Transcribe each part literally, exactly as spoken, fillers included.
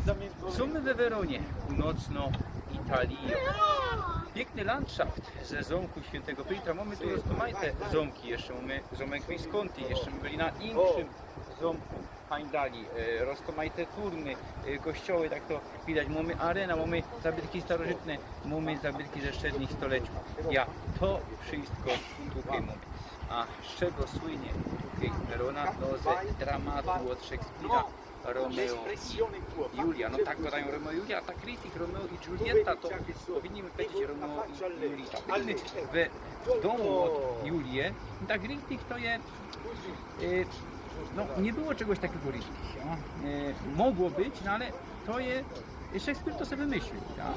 Sōmy we Weronie, północno Italijo. Piykny landszaft ze zōmku świyntygo Pietra. Mōmy tu roztōmajte zōmki jeszcze, mōmy zōmek Visconti, jeszcze my byli na inkszym zōmku, hań dali, e, roztōmajte turmy, e, kościoły, tak to widać. Mōmy arena, mōmy zabytki starożytne, mōmy zabytki ze strzednich stoleciōw. Ja, to wszysko tukej mōmy. A z czego słynie tukej Werona? No, ze dramatu ôd Szekspira, Romeo i Julia. No tak godajōm, Romeo i Julia, a tak richtig Romeo i Julieta, to powinniśmy powiedzieć Romeo i Julieta. Byli we dōmu ôd Julie. I tak richtig to je, e, no, niy było czegoś takigo richtig, ja? E, mogło być, no ale to je, Szekspir to se wymyślił, ja?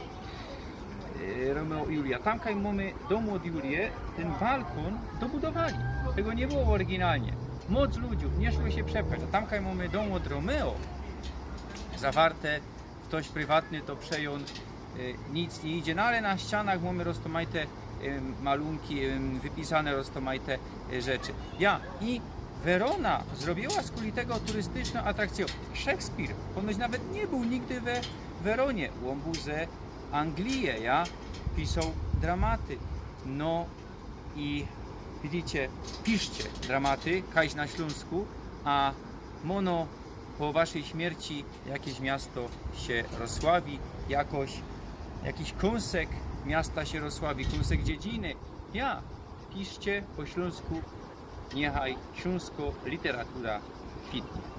E, Romeo i Julia. Tam kaj mōmy dōm ôd Julie, tyn balkōn dobudowali. Tego niy było ôryginalnie. Moc ludziōw, niy szło sie przepchać. A tam kaj mōmy dōm ôd Romeo, zawarte, ftoś prywatny to przejōn, e, nic niy idzie. No ale na ścianach mōmy roztōmajte, e, malunki, e, wypisane roztōmajte, e, rzeczy. Ja, i Werona zrobiła skuli tego turystyczno atrakcyjõ. Szekspir ponoć nawet niy bōł nigdy we Weronie. Ôn bōł ze Anglije, ja? Pisoł dramaty. No i widzicie, piszcie dramaty, kajś na Ślōnsku, a mono po waszyj śmierci jakeś miasto sie rozsławi, jakoś, jakiś kōnsek miasta sie rozsławi, kōnsek dziedziny. Ja, piszcie po ślōnsku, niechaj ślōnsko literatura kwitnie.